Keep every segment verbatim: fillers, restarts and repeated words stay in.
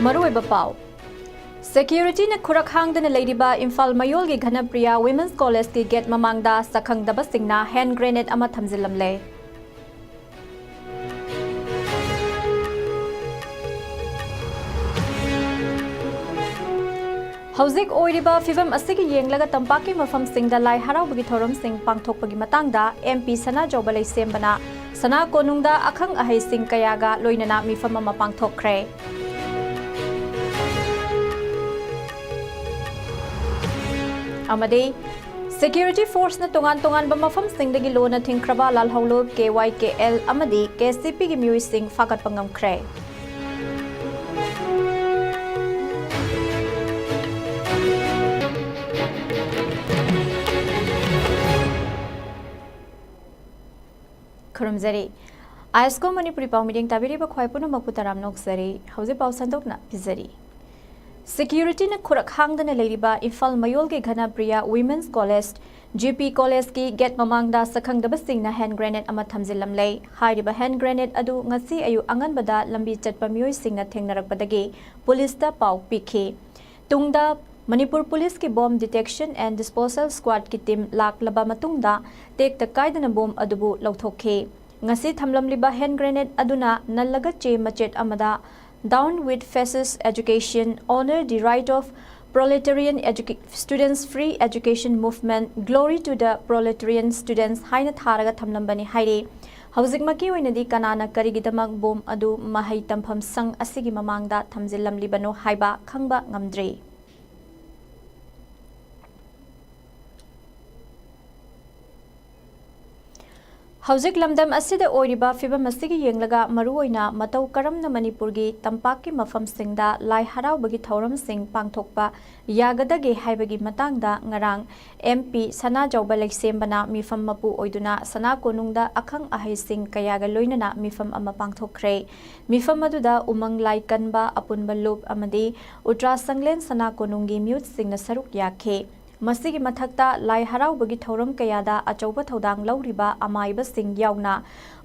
ꯃꯔꯨꯑꯣꯏꯕ ꯄꯥꯎ꯫ ꯁꯦꯀ꯭ꯌꯨꯔꯤꯇꯤꯅ ꯈꯨꯔꯛ ꯍꯥꯡꯗꯅ ꯂꯩꯔꯤꯕ ꯏꯝꯐꯥꯜ ꯃꯌꯣꯜꯒꯤ ꯘꯅꯄ꯭ꯔꯤꯌꯥ ꯋꯤꯃꯦꯟꯁ ꯀꯣꯂꯦꯖꯀꯤ ꯒꯦꯠ ꯃꯃꯥꯡꯗ ꯁꯛꯈꯪꯗꯕꯁꯤꯡꯅ ꯍꯦꯟ ꯒ꯭ꯔꯦꯅꯦꯗ ꯑꯃ ꯊꯝꯖꯤꯜꯂꯝꯂꯦ꯫ ꯍꯧꯖꯤꯛ ꯑꯣꯏꯔꯤꯕ ꯐꯤꯕꯝ ꯑꯁꯤꯒꯤ ꯌꯦꯡꯂꯒ ꯇꯝꯄꯥꯛꯀꯤ ꯃꯐꯝꯁꯤꯡꯗ ꯂꯥꯏ ꯍꯔꯥꯎꯕꯒꯤ ꯊꯧꯔꯝꯁꯤꯡ ꯄꯥꯡꯊꯣꯛꯄꯒꯤ ꯃꯇꯥꯡꯗ ꯑꯦꯝ ꯄꯤ ꯁꯅꯥꯖꯥꯎꯕ ꯂꯩꯁꯦꯝꯕꯅ ꯁꯅꯥ ꯀꯣꯅꯨꯡꯗ ꯑꯈꯪ ꯑꯍꯩꯁꯤꯡ ꯀꯌꯥꯒ ꯂꯣꯏꯅꯅ ꯃꯤꯐꯝ ꯑꯃ ꯄꯥꯡꯊꯣꯛꯈ꯭ꯔꯦ꯫ ꯑꯃꯗꯤ ꯁꯦꯀ꯭ꯌꯨꯔꯤꯇꯤ ꯐꯣꯔꯁꯅ ꯇꯣꯉꯥꯟ ꯇꯣꯉꯥꯟꯕ ꯃꯐꯝꯁꯤꯡꯗꯒꯤ ꯂꯣꯟꯅ ꯊꯤꯡꯈ꯭ꯔꯕ ꯂꯥꯜꯍꯧꯂꯨꯞ ꯀꯦ ꯋꯥꯏ ꯀꯦ ꯑꯦꯜ ꯑꯃꯗꯤ ꯀꯦ ꯁꯤ ꯄꯤꯒꯤ ꯃꯤꯑꯣꯏꯁꯤꯡ ꯐꯥꯒꯠꯄ ꯉꯝꯈ꯭ꯔꯦ꯫ ꯈꯨꯔꯨꯝꯖꯔꯤ꯫ ꯑꯥꯏꯁꯀꯣ ꯃꯅꯤꯄꯨꯔꯤ ꯄꯥꯎ ꯃꯤꯠꯌꯦꯡ ꯇꯥꯕꯤꯔꯤꯕ ꯈ꯭ꯋꯥꯏ ꯄꯨꯝꯅꯃꯛꯄꯨ ꯇꯔꯥꯝꯅ ꯑꯣꯛꯆꯔꯤ꯫ ꯍꯧꯖꯤꯛ ꯄꯥꯎ ꯁꯟꯗꯣꯛꯅ ꯄꯤꯖꯔꯤ꯫ ꯁꯦꯀ꯭ꯌꯨꯔꯤꯇꯤꯅ ꯈꯨꯔꯛ ꯍꯥꯡꯗꯅ ꯂꯩꯔꯤꯕ Imphal ꯃꯌꯣꯜꯒꯤ Ghanapriya women's college, G P ꯀꯣꯂꯦꯖꯀꯤ ꯒꯦꯠ ꯃꯃꯥꯡꯗ ꯁꯛꯈꯪꯗꯕꯁꯤꯡꯅ ꯍꯦꯟ ꯒ꯭ꯔꯦꯅꯦꯗ ꯑꯃ ꯊꯝꯖꯤꯜꯂꯝꯂꯦ꯫ ꯍꯥꯏꯔꯤꯕ ꯍꯦꯟ ꯒ꯭ꯔꯦꯅꯦꯗ ꯑꯗꯨ ꯉꯁꯤ ꯑꯌꯨꯛ ꯑꯉꯟꯕꯗ ꯂꯝꯕꯤ ꯆꯠꯄ ꯃꯤꯑꯣꯏꯁꯤꯡꯅ ꯊꯦꯡꯅꯔꯛꯄꯗꯒꯤ ꯄꯨꯂꯤꯁꯇ ꯄꯥꯎ ꯄꯤꯈꯤ꯫ ꯇꯨꯡꯗ ꯃꯅꯤꯄꯨꯔ ꯄꯨꯂꯤꯁꯀꯤ Bomb Detection and Disposal Squadꯀꯤ team ꯂꯥꯛꯂꯕ ꯃꯇꯨꯡꯗ ꯇꯦꯛꯇ ꯀꯥꯏꯗꯅ ꯕꯣꯝ ꯑꯗꯨꯕꯨ ꯂꯧꯊꯣꯛꯈꯤ꯫ ꯉꯁꯤ ꯊꯝꯂꯝꯂꯤꯕ ꯍꯦꯟ ꯒ꯭ꯔꯦꯅꯦꯗ ꯑꯗꯨꯅ ꯅꯜꯂꯒ ꯆꯦ ꯃꯆꯦꯠ ꯑꯃꯗ "Down with fascist education, honor the right of proletarian educa-, students, free education movement, glory to the proletarian students" ꯍꯥꯏꯅ ꯊꯥꯔꯒ ꯊꯝꯂꯝꯕꯅꯤ ꯍꯥꯏꯔꯤ꯫ ꯍꯧꯖꯤꯛꯃꯛꯀꯤ ꯑꯣꯏꯅꯗꯤ ꯀꯅꯥꯅ ꯀꯔꯤꯒꯤꯗꯃꯛ ꯕꯣꯝ ꯑꯗꯨ ꯃꯍꯩ ꯇꯝꯐꯝ ꯁꯪ ꯑꯁꯤꯒꯤ ꯃꯃꯥꯡꯗ ꯊꯝꯖꯤꯜꯂꯝꯂꯤꯕꯅꯣ ꯍꯥꯏꯕ ꯈꯪꯕ ꯉꯝꯗ꯭ꯔꯤ꯫ ꯍꯧꯖꯤꯛ ꯂꯝꯗꯝ ꯑꯁꯤꯗ ꯑꯣꯏꯔꯤꯕ ꯐꯤꯕꯝ ꯑꯁꯤꯒꯤ ꯌꯦꯡꯂꯒ ꯃꯔꯨꯑꯣꯏꯅ ꯃꯇꯧ ꯀꯔꯝꯅ ꯃꯅꯤꯄꯨꯔꯒꯤ ꯇꯝꯄꯥꯛꯀꯤ ꯃꯐꯝꯁꯤꯡꯗ ꯂꯥꯏ ꯍꯔꯥꯎꯕꯒꯤ ꯊꯧꯔꯝꯁꯤꯡ ꯄꯥꯡꯊꯣꯛꯄ ꯌꯥꯒꯗꯒꯦ ꯍꯥꯏꯕꯒꯤ ꯃꯇꯥꯡꯗ ꯉꯔꯥꯡ ꯑꯦꯝ ꯄꯤ ꯁꯅꯥꯖꯥꯎꯕ ꯂꯩꯁꯦꯝꯕꯅ ꯃꯤꯐꯝ ꯃꯄꯨ ꯑꯣꯏꯗꯨꯅ ꯁꯅꯥ ꯀꯣꯅꯨꯡꯗ ꯑꯈꯪ ꯑꯍꯩꯁꯤꯡ ꯀꯌꯥꯒ ꯂꯣꯏꯅꯅ ꯃꯤꯐꯝ ꯑꯃ ꯄꯥꯡꯊꯣꯛꯈ꯭ꯔꯦ꯫ ꯃꯤꯐꯝ ꯑꯗꯨꯗ ꯎꯃꯪ ꯂꯥꯏ ꯀꯟꯕ, ꯑꯄꯨꯟꯕ ꯂꯨꯞ ꯑꯃꯗꯤ ꯎꯇ꯭ꯔꯥ ꯁꯪꯂꯦꯟ ꯁꯅꯥ ꯀꯣꯅꯨꯡꯒꯤ ꯃꯤꯍꯨꯠꯁꯤꯡꯅ ꯁꯔꯨꯛ ꯌꯥꯈꯤ꯫ ꯃꯁꯤꯒꯤ ꯃꯊꯛꯇ ꯂꯥꯏ ꯍꯔꯥꯎꯕꯒꯤ ꯊꯧꯔꯝ ꯀꯌꯥꯗ ꯑꯆꯧꯕ ꯊꯧꯗꯥꯡ ꯂꯧꯔꯤꯕ ꯑꯃꯥꯏꯕꯁꯤꯡ ꯌꯥꯎꯅ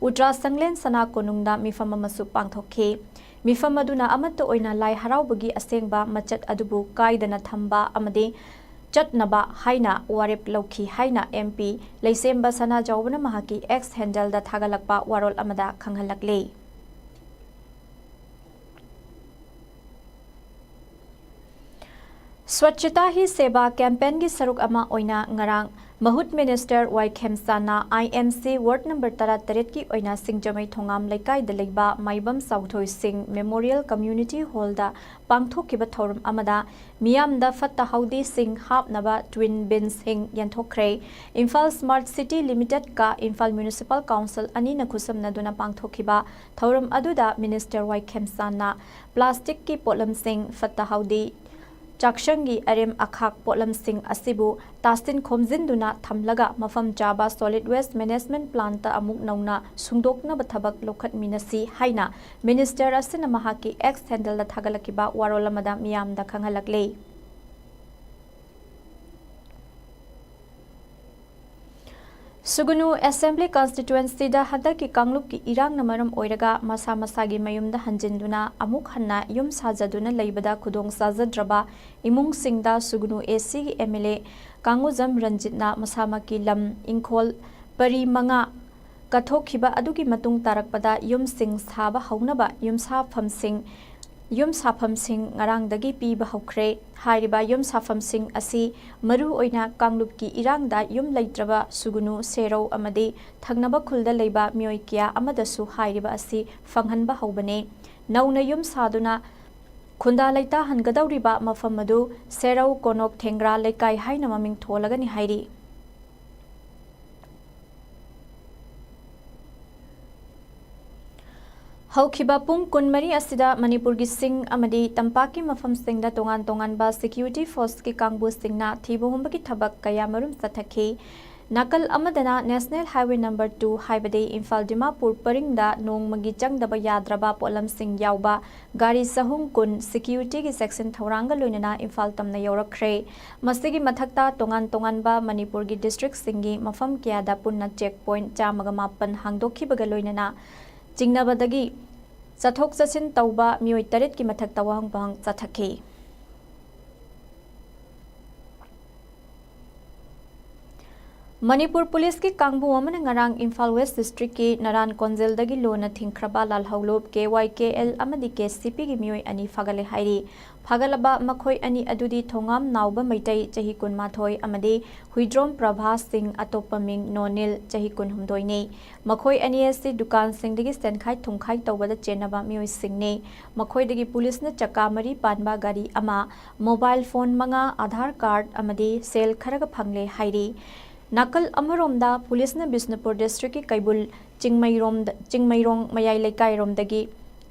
ꯎꯇ꯭ꯔꯥ ꯁꯪꯂꯦꯟ ꯁꯅꯥ ꯀꯣꯅꯨꯡꯗ ꯃꯤꯐꯝ ꯑꯃꯁꯨ ꯄꯥꯡꯊꯣꯛꯈꯤ꯫ ꯃꯤꯐꯝ ꯑꯗꯨꯅ ꯑꯃꯠꯇ ꯑꯣꯏꯅ ꯂꯥꯏ ꯍꯔꯥꯎꯕꯒꯤ ꯑꯁꯦꯡꯕ ꯃꯆꯠ ꯑꯗꯨꯕꯨ ꯀꯥꯏꯗꯅ ꯊꯝꯕ ꯑꯃꯗꯤ ꯆꯠꯅꯕ ꯍꯥꯏꯅ ꯋꯥꯔꯦꯞ ꯂꯧꯈꯤ ꯍꯥꯏꯅ MP ꯂꯩꯁꯦꯝꯕ ꯁꯅꯥꯖꯥꯎꯕꯅ ꯃꯍꯥꯛꯀꯤ X handleꯗ ꯊꯥꯒꯠꯂꯛꯄ ꯋꯥꯔꯣꯜ ꯑꯃꯗ ꯈꯪꯍꯜꯂꯛꯂꯤ꯫ ꯁ꯭ꯋꯆꯇꯥ ꯍꯤ ꯁꯦꯕꯥ campaignꯒꯤ ꯁꯔꯨꯛ ꯑꯃ ꯑꯣꯏꯅ ꯉꯔꯥꯡ ꯃꯍꯨꯠ Minister ꯋꯥꯏ ꯈꯦꯝꯆꯥꯟꯅ IMC ward number ꯇꯔꯥꯇꯔꯦꯠꯀꯤ ꯑꯣꯏꯅ ꯁꯤꯡꯖꯃꯩ ꯊꯣꯉꯥꯝ ꯂꯩꯀꯥꯏꯗ ꯂꯩꯕ ꯃꯥꯏꯕꯝ ꯆꯥꯎꯊꯣꯏ ꯁꯤꯡ Memorial Community Hallꯗ ꯄꯥꯡꯊꯣꯛꯈꯤꯕ ꯊꯧꯔꯝ ꯑꯃꯗ ꯃꯤꯌꯥꯝꯗ ꯐꯠꯇ ꯍꯥꯎꯗꯤꯁꯤꯡ ꯍꯥꯞꯅꯕ twin binꯁꯤꯡ ꯌꯦꯟꯊꯣꯛꯈ꯭ꯔꯦ꯫ Imphal Smart City Limitedꯀ Imphal Municipal Council ꯑꯅꯤꯅ ꯈꯨꯠꯁꯝꯅꯗꯨꯅ ꯄꯥꯡꯊꯣꯛꯈꯤꯕ ꯊꯧꯔꯝ ꯑꯗꯨꯗ Minister ꯋꯥꯏ ꯈꯦꯝꯆꯥꯟꯅ plasticꯀꯤ ꯄꯣꯠꯂꯝꯁꯤꯡ, ꯐꯠꯇ ꯍꯥꯎꯗꯤ, ꯆꯥꯛꯁꯪꯒꯤ ꯑꯔꯦꯝ ꯑꯈꯥꯛ ꯄꯣꯠꯂꯝꯁꯤꯡ ꯑꯁꯤꯕꯨ ꯇꯥꯁꯤꯟ ꯈꯣꯝꯖꯤꯟꯗꯨꯅ ꯊꯝꯂꯒ ꯃꯐꯝ ꯆꯥꯕ solid waste management plantꯇ ꯑꯃꯨꯛ ꯅꯧꯅ ꯁꯨꯡꯗꯣꯛꯅꯕ ꯊꯕꯛ ꯂꯧꯈꯠꯃꯤꯟꯅꯁꯤ ꯍꯥꯏꯅ Minister ꯑꯁꯤꯅ ꯃꯍꯥꯛꯀꯤ X handleꯗ ꯊꯥꯒꯠꯂꯛꯈꯤꯕ ꯋꯥꯔꯣꯜ ꯑꯃꯗ ꯃꯤꯌꯥꯝꯗ ꯈꯪꯍꯜꯂꯛꯂꯤ꯫ ꯁꯨꯒꯨꯅꯨ Assembly Constituencyꯗ ꯍꯟꯗꯛꯀꯤ ꯀꯥꯡꯂꯨꯞꯀꯤ ꯏꯔꯥꯡꯅ ꯃꯔꯝ ꯑꯣꯏꯔꯒ ꯃꯁꯥ ꯃꯁꯥꯒꯤ ꯃꯌꯨꯝꯗ ꯍꯟꯖꯤꯟꯗꯨꯅ ꯑꯃꯨꯛ ꯍꯟꯅ ꯌꯨꯝ ꯁꯥꯖꯗꯨꯅ ꯂꯩꯕꯗ ꯈꯨꯗꯣꯡ ꯆꯥꯖꯗ꯭ꯔꯕ ꯏꯃꯨꯡꯁꯤꯡꯗ ꯁꯨꯒꯨꯅꯨ ACꯒꯤ MLA ꯀꯥꯡꯉꯨꯖꯝ ꯔꯟꯖꯤꯠꯅ ꯃꯁꯥꯃꯛꯀꯤ ꯂꯝ ꯏꯪꯈꯣꯜ ꯄꯔꯤ ꯃꯉꯥ ꯀꯠꯊꯣꯛꯈꯤꯕ ꯑꯗꯨꯒꯤ ꯃꯇꯨꯡ ꯇꯥꯔꯛꯄꯗ ꯌꯨꯝꯁꯤꯡ ꯁꯥꯕ ꯍꯧꯅꯕ ꯌꯨꯝꯁꯥꯐꯝꯁꯤꯡ ꯌꯨꯝ ꯁꯥꯐꯝꯁꯤꯡ ꯉꯔꯥꯡꯗꯒꯤ ꯄꯤꯕ ꯍꯧꯈ꯭ꯔꯦ꯫ ꯍꯥꯏꯔꯤꯕ ꯌꯨꯝ ꯁꯥꯐꯝꯁꯤꯡ ꯑꯁꯤ ꯃꯔꯨ ꯑꯣꯏꯅ ꯀꯥꯡꯂꯨꯞꯀꯤ ꯏꯔꯥꯡꯗ ꯌꯨꯝ ꯂꯩꯇ꯭ꯔꯕ ꯁꯨꯒꯨꯅꯨ, ꯁꯦꯔꯧ ꯑꯃꯗꯤ ꯊꯪꯅꯕ ꯈꯨꯜꯗ ꯂꯩꯕ ꯃꯤꯑꯣꯏ ꯀꯌꯥ ꯑꯃꯗꯁꯨ ꯍꯥꯏꯔꯤꯕ ꯑꯁꯤ ꯐꯪꯍꯟꯕ ꯍꯧꯕꯅꯤ꯫ ꯅꯧꯅ ꯌꯨꯝ ꯁꯥꯗꯨꯅ ꯈꯨꯟꯗꯥ ꯂꯩꯇꯥꯍꯟꯒꯗꯧꯔꯤꯕ ꯃꯐꯝ ꯑꯗꯨ ꯁꯦꯔꯧ ꯀꯣꯅꯣꯛ ꯊꯦꯡꯒ꯭ꯔꯥ ꯂꯩꯀꯥꯏ ꯍꯥꯏꯅ ꯃꯃꯤꯡ ꯊꯣꯜꯂꯒꯅꯤ ꯍꯥꯏꯔꯤ꯫ ꯍꯧꯈꯤꯕ ꯄꯨꯡ ꯀꯨꯟꯃꯔꯤ ꯑꯁꯤꯗ ꯃꯅꯤꯄꯨꯔꯒꯤ ꯆꯤꯡ ꯑꯃꯗꯤ ꯇꯝꯄꯥꯛꯀꯤ ꯃꯐꯝꯁꯤꯡꯗ ꯇꯣꯉꯥꯟ ꯇꯣꯉꯥꯟꯕ security forceꯀꯤ ꯀꯥꯡꯕꯨꯁꯤꯡꯅ ꯊꯤꯕ ꯍꯨꯝꯕꯒꯤ ꯊꯕꯛ ꯀꯌꯥ ꯃꯔꯨꯝ ꯆꯠꯊꯈꯤ꯫ ꯅꯥꯀꯜ ꯑꯃꯗꯅ National Highway number two ꯍꯥꯏꯕꯗꯤ ꯏꯝꯐꯥꯜ ꯗꯤꯃꯥꯄꯨꯔ ꯄꯔꯤꯡꯗ ꯅꯣꯡꯃꯒꯤ ꯆꯪꯗꯕ ꯌꯥꯗ꯭ꯔꯕ ꯄꯣꯠꯂꯝꯁꯤꯡ ꯌꯥꯎꯕ ꯒꯥꯔꯤ ꯆꯍꯨꯝ ꯀꯨꯟ security ꯒꯤ section ꯊꯧꯔꯥꯡꯒ ꯂꯣꯏꯅꯅ ꯏꯝꯐꯥꯜ ꯇꯝꯅ ꯌꯧꯔꯛꯈ꯭ꯔꯦ꯫ ꯃꯁꯤꯒꯤ ꯃꯊꯛꯇ ꯇꯣꯉꯥꯟ ꯇꯣꯉꯥꯟꯕ ꯃꯅꯤꯄꯨꯔꯒꯤ district ꯁꯤꯡꯒꯤ ꯃꯐꯝ ꯀꯌꯥꯗ ꯄꯨꯟꯅ check point ꯆꯥꯝꯃꯒ ꯃꯥꯄꯟ ꯍꯥꯡꯗꯣꯛꯈꯤꯕꯒ ꯂꯣꯏꯅꯅ ꯆꯤꯡꯅꯕꯗꯒꯤ ꯆꯠꯊꯣꯛ ꯆꯠꯁꯤꯟ ꯇꯧꯕ ꯃꯤꯑꯣꯏ ꯇꯔꯦꯠꯀꯤ ꯃꯊꯛꯇ ꯋꯥꯍꯪ ꯄꯥꯎꯍꯪ ꯆꯠꯊꯈꯤ꯫ ꯃꯅꯤꯄꯨꯔ ꯄꯨꯂꯤꯁꯀꯤ ꯀꯥꯡꯕꯨ ꯑꯃꯅ ꯉꯔꯥꯡ ꯏꯝꯐꯥꯜ West district ꯀꯤ ꯅꯔꯥꯟ ꯀꯣꯟꯖꯦꯜꯗꯒꯤ ꯂꯣꯟꯅ ꯊꯤꯡꯈ꯭ꯔꯕ ꯂꯥꯜꯍꯧꯂꯨꯞ K Y K L ꯑꯃꯗꯤ K C P ꯒꯤ ꯃꯤꯑꯣꯏ ꯑꯅꯤ ꯐꯥꯒꯠꯂꯦ ꯍꯥꯏꯔꯤ꯫ ꯐꯥꯒꯠꯂꯕ ꯃꯈꯣꯏ ꯑꯅꯤ ꯑꯗꯨꯗꯤ ꯊꯣꯉꯥꯝ ꯅꯥꯎꯕ ꯃꯩꯇꯩ, ꯆꯍꯤ ꯀꯨꯟꯃꯥꯊꯣꯏ, ꯑꯃꯗꯤ ꯍꯨꯏꯗ꯭ꯔꯣꯝ ꯄ꯭ꯔꯚꯥ ꯁꯤꯡ, ꯑꯇꯣꯞꯄ ꯃꯤꯡ ꯅꯣꯅꯤꯜ, ꯆꯍꯤ ꯀꯨꯟꯍꯨꯝꯗꯣꯏꯅꯤ꯫ ꯃꯈꯣꯏ ꯑꯅꯤ ꯑꯁꯤ ꯗꯨꯀꯥꯟꯁꯤꯡꯗꯒꯤ ꯁꯦꯟꯈꯥꯏ ꯊꯨꯝꯈꯥꯏ ꯇꯧꯕꯗ ꯆꯦꯟꯅꯕ ꯃꯤꯑꯣꯏꯁꯤꯡꯅꯤ꯫ ꯃꯈꯣꯏꯗꯒꯤ ꯄꯨꯂꯤꯁꯅ ꯆꯀꯥ ꯃꯔꯤ ꯄꯥꯟꯕ ꯒꯥꯔꯤ ꯑꯃ, mobile phone ꯃꯉꯥ, ꯑꯥꯙꯥꯔ ꯀꯥꯔꯗ ꯑꯃꯗꯤ ꯁꯦꯜ ꯈꯔꯒ ꯐꯪꯂꯦ ꯍꯥꯏꯔꯤ꯫ ꯅꯥꯀꯜ ꯑꯃꯔꯣꯝꯗ ꯄꯨꯂꯤꯁꯅ ꯕꯤꯁꯅꯨꯄꯨꯔ district ꯀꯤ ꯀꯩꯕꯨꯜ ꯆꯤꯡꯃꯩꯔꯣꯝꯗ, ꯆꯤꯡꯃꯩꯔꯣꯡ ꯃꯌꯥꯏ ꯂꯩꯀꯥꯏꯔꯣꯝꯗꯒꯤ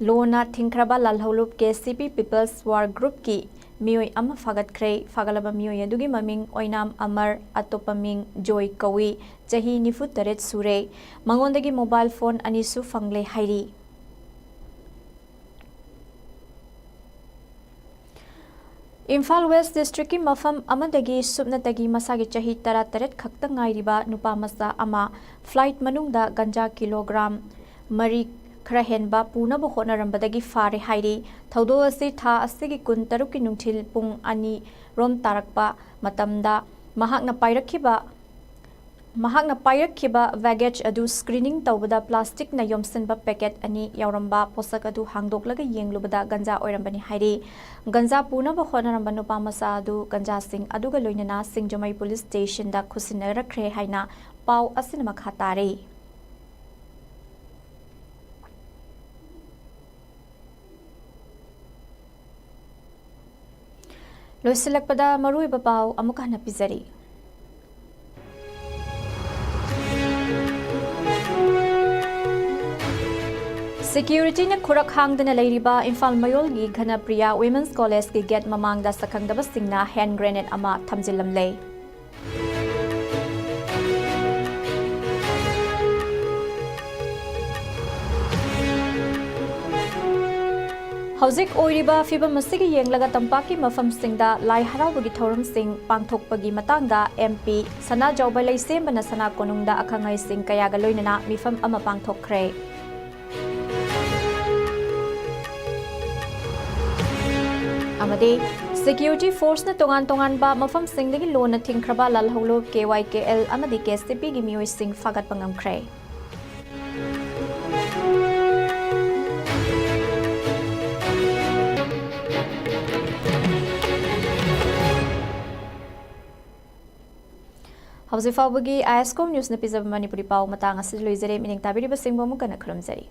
ꯂꯣꯟꯅ ꯊꯤꯡꯈ꯭ꯔꯕ ꯂꯥꯜꯍꯧꯂꯨꯞ K C P People's War Group ꯀꯤ ꯃꯤꯑꯣꯏ ꯑꯃ ꯐꯥꯒꯠꯈ꯭ꯔꯦ꯫ ꯐꯥꯒꯠꯂꯕ ꯃꯤꯑꯣꯏ ꯑꯗꯨꯒꯤ ꯃꯃꯤꯡ ꯑꯣꯏꯅꯥꯝ ꯑꯃꯔ, ꯑꯇꯣꯞꯄ ꯃꯤꯡ ꯖꯣꯏ ꯀꯧꯏ, ꯆꯍꯤ ꯅꯤꯐꯨ ꯇꯔꯦꯠ ꯁꯨꯔꯦ꯫ ꯃꯉꯣꯟꯗꯒꯤ mobile phone ꯑꯅꯤꯁꯨ ꯐꯪꯂꯦ ꯍꯥꯏꯔꯤ꯫ ꯏꯝꯐꯥꯜ West district ꯀꯤ ꯃꯐꯝ ꯑꯃꯗꯒꯤ ꯁꯨꯞꯅꯇꯒꯤ ꯃꯁꯥꯒꯤ ꯆꯍꯤ ꯇꯔꯥꯇꯔꯦꯠ ꯈꯛꯇ ꯉꯥꯏꯔꯤꯕ ꯅꯨꯄꯥ ꯃꯆꯥ ꯑꯃ flight ꯃꯅꯨꯡꯗ ꯒꯟꯖꯥ kilogram ꯃꯔꯤ ꯈꯔ ꯍꯦꯟꯕ ꯄꯨꯅꯕ ꯍꯣꯠꯅꯔꯝꯕꯗꯒꯤ ꯐꯥꯔꯦ ꯍꯥꯏꯔꯤ꯫ ꯊꯧꯗꯣꯛ ꯑꯁꯤ ꯊꯥ ꯑꯁꯤꯒꯤ ꯀꯨꯟꯇꯔꯨꯛꯀꯤ ꯅꯨꯡꯊꯤꯜ ꯄꯨꯡ ꯑꯅꯤ ꯔꯣꯝ ꯇꯥꯔꯛꯄ ꯃꯇꯝꯗ ꯃꯍꯥꯛꯅ ꯄꯥꯏꯔꯛꯈꯤꯕ, ꯃꯍꯥꯛꯅ ꯄꯥꯏꯔꯛꯈꯤꯕ baggage ꯑꯗꯨ screening ꯇꯧꯕꯗ plastic ꯅ ꯌꯣꯝꯁꯤꯟꯕ packet ꯑꯅꯤ ꯌꯥꯎꯔꯝꯕ ꯄꯣꯠꯁꯛ ꯑꯗꯨ ꯍꯥꯡꯗꯣꯛꯂꯒ ꯌꯦꯡꯂꯨꯕꯗ ꯒꯟꯖꯥ ꯑꯣꯏꯔꯝꯕꯅꯤ ꯍꯥꯏꯔꯤ꯫ ꯒꯟꯖꯥ ꯄꯨꯅꯕ ꯍꯣꯠꯅꯔꯝꯕ ꯅꯨꯄꯥ ꯃꯆꯥ ꯑꯗꯨ ꯒꯟꯖꯥꯁꯤꯡ ꯑꯗꯨꯒ ꯂꯣꯏꯅꯅ ꯁꯤꯡꯖꯃꯩ police station ꯗ ꯈꯨꯠꯁꯤꯟꯅꯔꯛꯈ꯭ꯔꯦ ꯍꯥꯏꯅ ꯄꯥꯎ ꯑꯁꯤꯅ ꯃꯈꯥ ꯇꯥꯔꯤ꯫ ꯂꯣꯏꯁꯤꯜꯂꯛꯄꯗ ꯃꯔꯨꯑꯣꯏꯕ ꯄꯥꯎ ꯑꯃꯨꯛ ꯍꯟꯅ ꯄꯤꯖꯔꯤ꯫ Security ꯅ ꯈꯨꯔꯛ ꯍꯥꯡꯗꯅ ꯂꯩꯔꯤꯕ ꯏꯝꯐꯥꯜ ꯃꯌꯣꯜꯒꯤ ꯘꯅꯄ꯭ꯔꯤꯌꯥ Women's College ꯀꯤ gate ꯃꯃꯥꯡꯗ ꯁꯛꯈꯪꯗꯕꯁꯤꯡꯅ hand grenade ꯑꯃ ꯊꯝꯖꯤꯜꯂꯝꯂꯦ꯫ ꯍꯧꯖꯤꯛ ꯑꯣꯏꯔꯤꯕ ꯐꯤꯕꯝ ꯑꯁꯤꯒꯤ ꯌꯦꯡꯂꯒ ꯇꯝꯄꯥꯛꯀꯤ ꯃꯐꯝꯁꯤꯡꯗ ꯂꯥꯏ ꯍꯔꯥꯎꯕꯒꯤ ꯊꯧꯔꯝꯁꯤꯡ ꯄꯥꯡꯊꯣꯛꯄꯒꯤ ꯃꯇꯥꯡꯗ MP ꯁꯅꯥꯖꯥꯎꯕ ꯂꯩꯁꯦꯝꯕꯅ ꯁꯅꯥ ꯀꯣꯅꯨꯡꯗ ꯑꯈꯪ ꯑꯍꯩꯁꯤꯡ ꯀꯌꯥꯒ ꯂꯣꯏꯅꯅ ꯃꯤꯐꯝ ꯑꯃ ꯄꯥꯡꯊꯣꯛꯈ꯭ꯔꯦ꯫ ꯑꯃꯗꯤ security forceꯅ ꯇꯣꯉꯥꯟ ꯇꯣꯉꯥꯟꯕ ꯃꯐꯝꯁꯤꯡꯗꯒꯤ ꯂꯣꯟꯅ ꯊꯤꯡꯈ꯭ꯔꯕ ꯂꯥꯜꯍꯧꯂꯨꯞ, KYKL ꯑꯃꯗꯤ KCPꯒꯤ ꯃꯤꯑꯣꯏꯁꯤꯡ ꯐꯥꯒꯠꯄ ꯉꯝꯈ꯭ꯔꯦ꯫ ꯍꯧꯖꯤꯛ ꯐꯥꯎꯕꯒꯤ ISCOM Newsꯅ ꯄꯤꯖꯕ ꯃꯅꯤꯄꯨꯔꯤ ꯄꯥꯎ ꯃꯇꯥꯡ ꯑꯁꯤꯗ ꯂꯣꯏꯖꯔꯦ꯫ ꯃꯤꯠꯌꯦꯡ ꯇꯥꯕꯤꯔꯤꯕꯁꯤꯡꯕꯨ ꯑꯃꯨꯛ ꯍꯟꯅ ꯈꯨꯔꯨꯝꯖꯔꯤ꯫